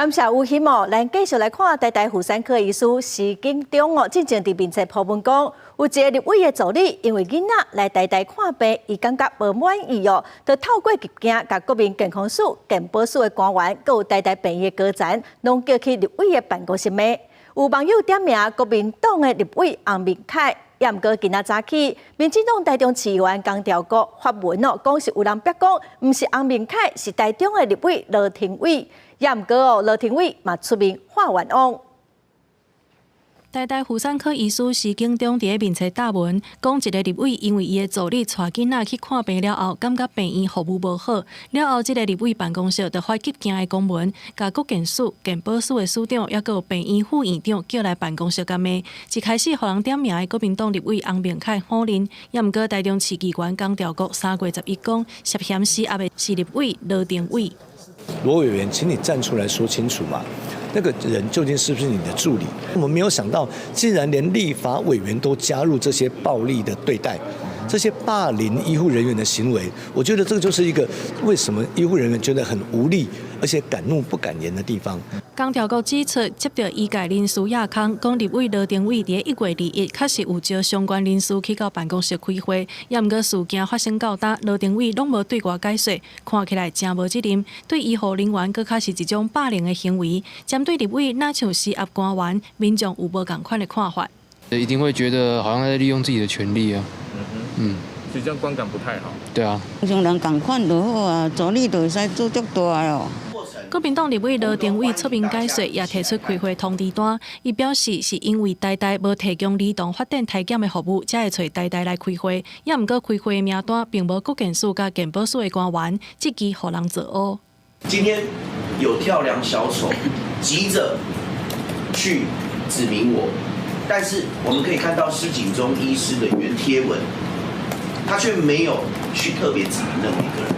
感謝吳希哦，咱繼續來看台大婦產科醫師施景中哦，進前佇面冊 po 文講，有一个立委的助理因為囡仔來台大看病，伊感覺無滿意哦，就透過入鏡，共國民健康署、健保署的官員，閣有台大病院的高層，攏叫去立委的辦公室罵。有網友點名國民黨的立委洪明凱，也毋過今仔早起，民進黨台中市議員江兆國發文哦，講是有人逼講，毋是洪明凱，是台中的立委羅廷偉。也毋過哦，羅廷偉嘛出面喊冤枉。台大婦產科醫師施景中佇咧面冊貼文，講一个立委因為伊的助理帶囡仔去看病了後，感覺病院服務無好，了後這个立委辦公室就發急件的公文，共國健署、健保署的署長，抑閣有病院副院長叫來辦公室共罵。一開始予人點名的國民黨立委洪明凱否認，也毋過台中市議員江兆國3月11講，涉嫌施壓的是立委羅廷偉。羅委員，請你站出來說清楚嘛！那個人究竟是不是你的助理？我們沒有想到，竟然連立法委員都加入這些暴力的對待，這些霸凌醫護人員的行為。我覺得這個就是一個為什麼醫護人員覺得很無力，而且敢怒不敢言的地方。江兆國指出，接著醫界人士亞康講，立委羅廷偉佇1月21確實有召相關人士去到辦公室開會，也毋過事件發生到今，羅廷偉攏無對外解說，看起來誠無責任，對醫護人員閣較是一種霸凌的行為。針對立委若像施壓官員，民眾有無仝款的看法？一定會覺得好像在利用自己的權力啊。嗯，所以這樣觀感不太好。對啊。像人仝款就好啊，助理就會使做足大哦。國民黨立委羅廷偉出面解說，也提出開會通知單。伊表示是因為台大無提供兒童發展體檢的服務，才會揣台大來開會。也毋過開會的名單並無國健署佮健保署的官員，這支予人做烏。今天有跳梁小丑急着去指名我，但是我們可以看到施景中醫師的原貼文，他卻沒有去特別指明任何一個人。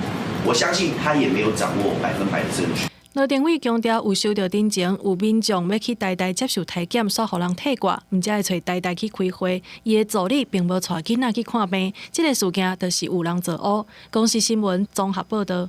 我相信他也沒有掌握100%的證據。羅廷偉強調有收著陳情，有民眾欲去台大接受體檢，煞予人退掛，毋才會揣台大去開會。伊的助理並無帶囡仔去看病，這个事件就是有人做烏。公視新聞綜合報導。